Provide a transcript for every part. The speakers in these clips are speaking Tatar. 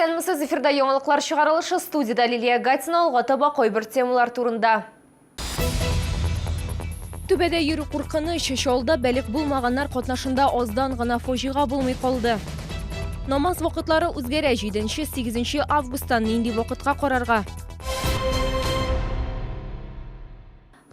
Исәнмесез, эфирда яңалыклар чыгарылышы, студиядә Лилия Гатина, алга таба кайбер темалар турында. Түбәдә йөрү куркыныч, Чаллыда бәлек булмаганнар катнашында аздан гына фаҗига булмый калды. Намаз вакытлары үзгәрә, 7-8 августта нинди вакытка карарга?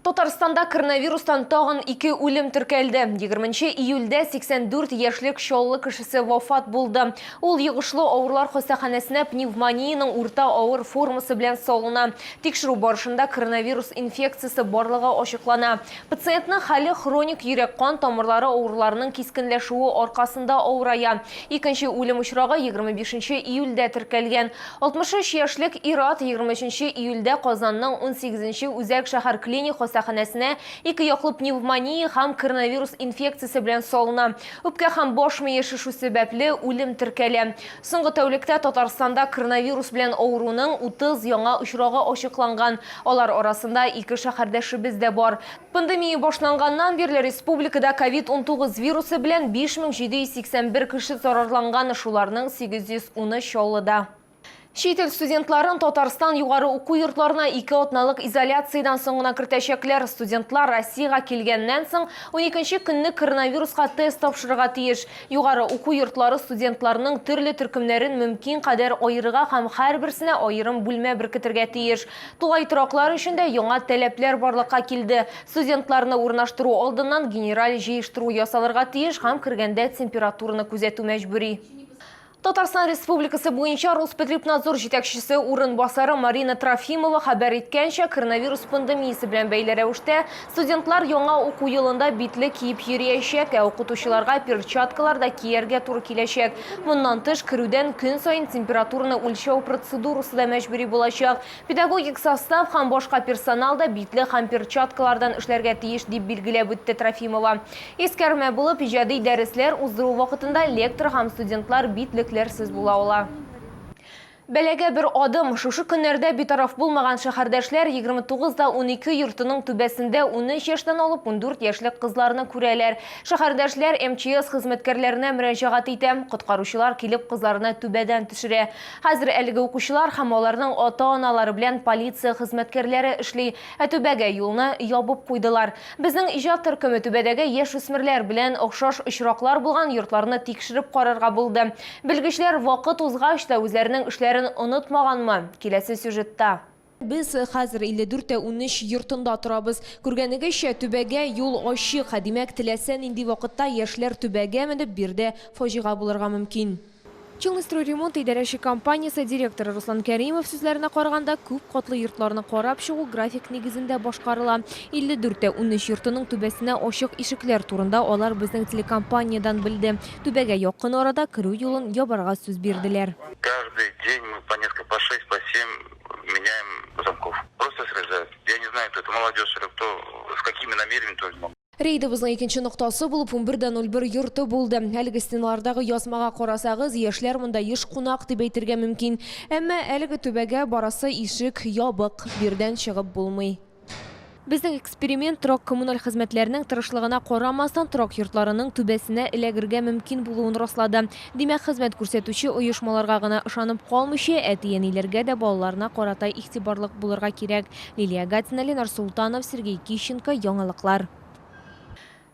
Татарстанда коронавирустан тагын ике үлем теркәлде. 20 июльдә 84 яшьлек Чаллы кешесе вафат булды. Ул йогышлы авырулар хастаханәсенә пневмониянең урта авыр формасы белән салына. Тикшерү барышында коронавирус инфекциясе барлыгы ачыклана. Пациентның хәле хроник йөрәк-кан тамырлары авыруларының кискенләшүе аркасында авырая. Икенче үлем очрагы 25 июльдә теркәлгән. 63 яшьлек ир-ат 23 июльдә Казанның унсигезенче үзәк шәһәр клиник хастаханәсенә ике яклы пневмония һәм коронавирус инфекциясе белән салына. Үпкә һәм баш мие шешү сәбәпле үлем теркәлә. Соңгы тәүлектә Татарстанда коронавирус белән авыруның 30 яңа очрагы ачыкланган. Алар арасында ике шәһәрдәшебез дә бар. Пандемия башланганнан бирле республикада ковид-19 вирусы белән 5781 кеше зарарланган, шуларның 810-ы Чаллыда. Чит ил студентларын Татарстан югары уку йортларына ике атналык изоляциядән соң гына кертәчәкләр. Студентлар Россиягә килгәннән соң уникенче көнне коронавируска тест тапшырырга тиеш. Югары уку йортлары студентларның төрле төркемнәрен мөмкин кадәр аерырга һәм һәрберсенә аерым бүлмә беркетергә тиеш. Тулай тораклар өчен дә яңа таләпләр барлыкка килде. Студентларны урнаштыру алдыннан генераль җыештыру ясалырга тиеш һәм кергәндә температураны күзәтү мәҗбүри. Татарстан Республикасы буенча Роспотребнадзор җитәкчесе урынбасары Марина Трофимова хәбәр иткәнчә, коронавирус пандемиясе белән бәйле рәвештә студентлар яңа уку елында битлек киеп йөриячәк, ә укытучыларга перчаткалар да кияргә туры киләчәк. Моннан тыш, керүдән көн саен температураны үлчәү процедурасы да мәҗбүри булачак. Педагогик состав һәм башка персонал да битлек һәм перчаткалардан эшләргә тиеш, дип билгеләп үтте Трофимова. Искәрмә булып, иҗади дәресләр уздыру вакытында лектор һәм студентлар битлекләрсез була ала. Бәлагә бер адым. Шушы көннәрдә битараф булмаган шәһәрдәшләр 29 да 12 йортының түбәсендә 13 яшьтән алып 14 яшьлек кызларны күрәләр. Шәһәрдәшләр МЧС хезмәткәрләренә мөрәҗәгать итә. Коткаручылар килеп кызларны түбәдән төшерә. Хәзер әлеге укучылар һәм аларның ата-аналары белән полиция хезмәткәрләре эшли, ә түбәгә юлны ябып куйдылар. Безнең иҗат төркеме түбәдәге яшүсмерләр белән охшаш очраклар булган йортларны тикшереп карарга булды. Белгечләр вакыт узгач та үзләренең эшләрен онытмаганмы? Киләсе сюжетта. Без хәзер 54 тә 13 йортында торабыз. Күргәнегезчә, түбәгә юл ачык. Ә димәк, теләсә нинди вакытта яшьләр түбәгә менеп, биредә фаҗига булырга мөмкин. Челныстройремонт идарәче компаниясе директоры Руслан Кәримов сүзләренә караганда, күп катлы йортларны карап чыгу график нигезендә башкарыла. 54 тә 13 йортының түбәсенә ачык ишекләр турында алар безнең телекомпаниядән белде. Түбәгә якын арада керү юлын ябарга сүз бирделәр. Каждый день мы по несколько, по шесть, по семь меняем замков. Просто срезают. Я не знаю, кто это, молодежь или кто, с какими намерениями тоже не могу. Рейдыбызның икенче ноктасы булып 11.01 йорты булды. Әлеге стеналардагы язмага карасагыз, яшьләр монда еш кунак дип әйтергә мөмкин. Әмма әлеге түбәгә барасы ишек ябык, бирдән чыгып булмый. Безнең эксперимент торак-коммуналь хезмәтләрнең тырышлыгына карамастан, торак йортларының түбәсенә эләгергә мөмкин булуын раслады. Димәк, хезмәт күрсәтүче оешмаларга гына ышанып калмыйча, әти-әниләргә дә балаларына карата игътибарлык булырга кирәк. Лилия Гатина, Ленар Солтанов, Сергей Кищенко, Яңалыклар.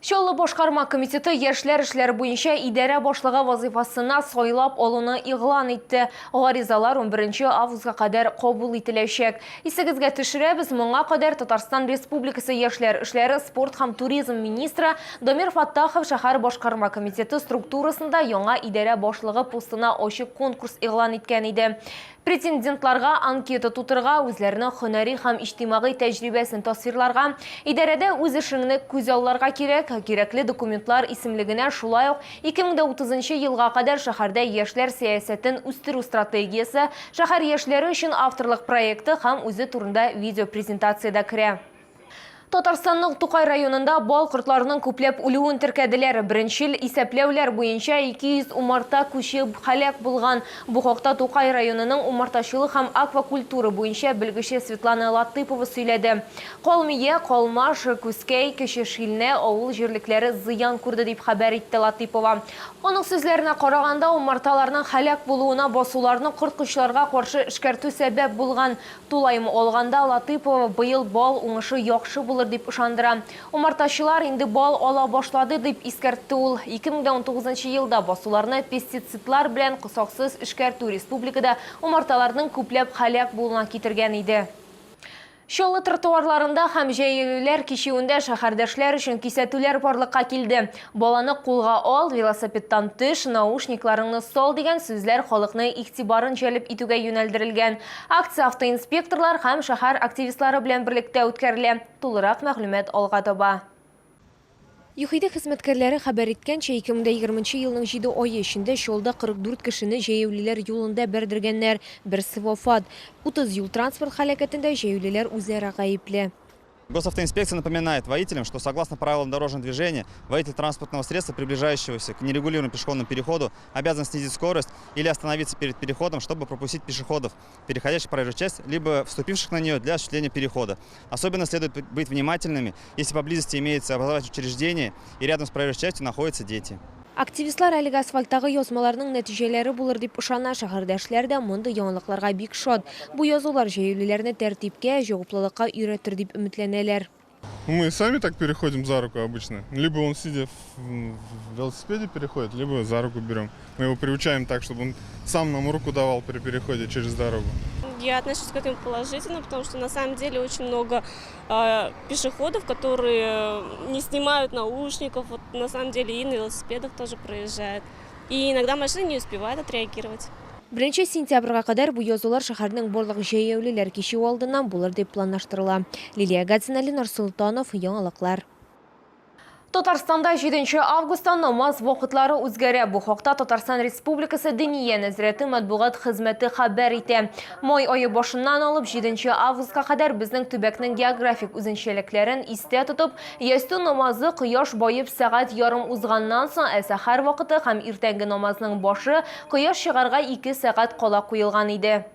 Чаллы башкарма комитеты яшьләр эшләре буенча идарә башлыгы вазыйфасына сайлап алуны игълан итте. Гаризалар 11 августка кадәр кабул ителәчәк. Исегезгә төшерәбез, моңа кадәр Татарстан Республикасы яшьләр эшләре, спорт һәм туризм министры Дамир Фаттахов шәһәр башкарма комитеты структурасында яңа идарә башлыгы постына ачык конкурс игълан иткән иде. Претендентларга анкета тутырырга, үзләренең һөнәри һәм иҗтимагый тәҗрибәсен тасвирларга, идарәдә үз эшеңне күзалларга кирәк. Кирәкле документлар исемлегенә шулай ук 2030 елга кадәр шәһәрдә яшьләр сәясәтен үстерү стратегиясе, шәһәр яшьләре өчен авторлык проекты һәм үзе турында видеопрезентация дә керә. Татарстанның Тукай районында бал кортларының күпләп үлүен теркәделәр. Беренчел исәпләүләр буенча 200 умарта күче һәлак булган. Бу хакта Тукай районының умартачылык һәм аквакультура буенча белгече Светлана Латыпова сөйләде. Калмия, Калмаш, Күзкәй, Кече Шилнә авыл җирлекләре зыян күрде, дип хәбәр итте Латыпова. Аның сүзләренә караганда, умарталарның һәлак булуына басуларны корткычларга каршы эшкәртү сәбәп булган. Тулаем алганда, Латыпова быел бал уңышы яхшы булыр дип ышандыра. Умартачылар инде бал ала башлады, дип искәртте ул. 2019 елда басуларны пестицидлар белән саксыз эшкәртү республикада умарталарның күпләп һәлак булуына китергән иде. Чаллы тротуарларында һәм җәяүлеләр кичүендә шәһәрдәшләр өчен кисәтүләр барлыкка килде. Баланы кулга ал, велосипедтан төш, наушникларыңны сал дигән сүзләр халыкны игътибарын җәлеп итүгә юнәлдерелгән. Акция автоинспекторлар һәм шәһәр активистлары белән берлектә үткәрелә. Тулырак мәгълүмат алга таба. ЮХИДИ хезмәткәрләре хәбәр иткәнчә, 2020 елның җиде ае эчендә Чаллыда 44 кешене җәяүлеләр юлында бәрдергәннәр, берсе вафат. 30 юл-транспорт һәлакәтендә җәяүлеләр үзләре гаепле. Госавтоинспекция напоминает водителям, что согласно правилам дорожного движения, водитель транспортного средства, приближающегося к нерегулируемому пешеходному переходу, обязан снизить скорость или остановиться перед переходом, чтобы пропустить пешеходов, переходящих проезжую часть, либо вступивших на нее для осуществления перехода. Особенно следует быть внимательными, если поблизости имеется образовательное учреждение и рядом с проезжей частью находятся дети. Активистлар әлеге асфальттагы язмаларның нәтиҗәләре булыр дип ышана. Шәһәрдәшләр дә мондый яңалыкларга бик шат. Бу язулар җәяүлеләрне тәртипкә, җаваплылыкка өйрәтер дип өметләнәләр. Мы сами так переходим за руку обычно. Либо он, сидя в велосипеде, переходит, либо за руку берем. Мы его приучаем так, чтобы он сам нам руку давал при переходе через дорогу. Я отношусь к этому положительно, потому что на самом деле очень много пешеходов, которые не снимают наушников, вот на самом деле и на велосипедах тоже проезжают. И иногда машины не успевают отреагировать. Беренче сентябрьгә кадәр бу язулар шәһәрнең барлык җәяүлеләр кичүе алдыннан булыр дип планлаштырыла. Лилия Гатина, Ленар Солтанов, Яңалыклар. Татарстанда 7 августтан намаз вакытлары үзгәрә. Бу хакта Татарстан Республикасы Диния нәзарәте матбугат хезмәте хәбәр итә. Май ае башыннан алып 7 августка кадәр безнең төбәкнең географик үзенчәлекләрен истә тотып, ястү намазы кояш баеп сәгать ярым узганнан соң, ә сәхәр вакыты һәм иртәнге намазның башы кояш чыгарга 2 сәгать кала куелган иде.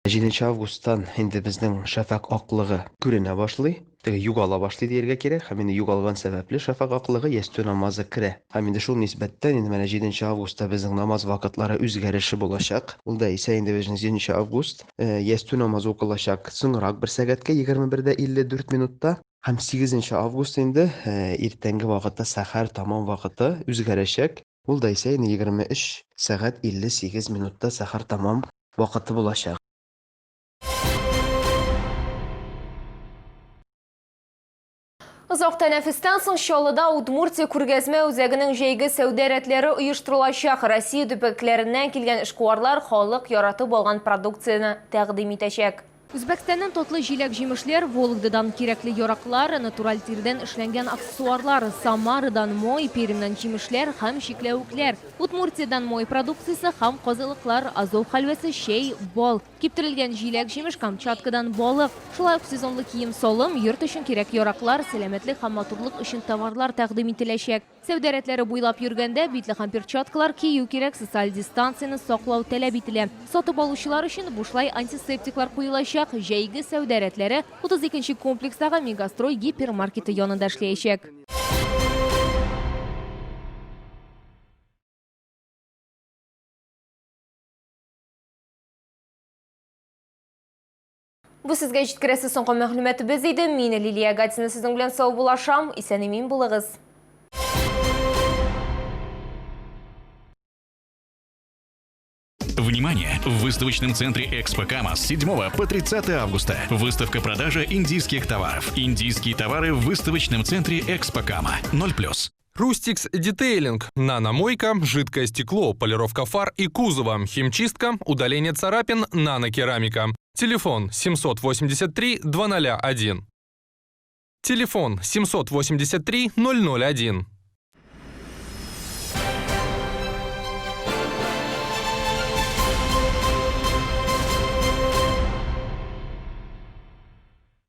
7 августтан инде безнең шәфәкъ аклыгы күренә башлый, теге югала башлый дияргә кирәк, һәм инде югалган сәбәпле шәфәкъ аклыгы ястү намазы керә. Һәм инде шул нисбәттән инде менә 7 августта безнең намаз вакытлары үзгәреше булачак. Ул да исә инде безнең 7 август ястү намазы укылачак соңрак бер сәгатькә 21:54 минутта. Һәм 8 август инде иртәнге вакытта сәхәр тамам вакыты үзгәрәчәк. Ул да исә инде 23 сәгать 58 минутта сәхәр тамам вакыты булачак. Озак тәнәфестән соң Чаллыда Удмуртия күргәзмә үзәгенең җәйге сәүдә рәтләре оештырылачак. Россия төбәкләреннән килгән эшкуарлар халык яратып алган продукцияне тәкъдим итәчәк. Үзбәкстаннан татлы җиләк-җимешләр, Вологдадан кирәкле яраклар, натураль тиредән эшләнгән аксессуарлар, Самарадан май, Пермьнән җимешләр һәм чикләвекләр, Удмуртиядән май продукциясе һәм казылыклар, Азов хәлвәсе, чәй, бал, Киптерелгән җиләк-җимеш, Камчаткадан балык, шулай ук сезонлы кием-салым, йорт өчен кирәк-яраклар, сәламәтлек һәм матурлык өчен товарлар тәкъдим ителәчәк. Сәүдә рәтләре буйлап йөргәндә битлек һәм перчаткалар кию кирәк, социаль дистанцияне саклау таләп ителә. Сатып алучылар өчен бушлай антисептиклар куелачак. Җәйге сәүдә рәтләре 32 нче комплекстагы Мегастрой гипермаркеты янында эшләячәк. Бу сезгә җиткерәсе соңгы мәгълүматыбыз иде. Мин Лилия Гатина сезнең белән саубуллашам. Исән-имин булыгыз. Внимание! В выставочном центре Экспо Кама с 7 по 30 августа. Выставка-продажа индийских товаров. Индийские товары в выставочном центре Экспо Кама. 0+. Рустикс Детейлинг. Наномойка, жидкое стекло, полировка фар и кузова, химчистка, удаление царапин, нанокерамика. Телефон 783 201. Телефон 783 001.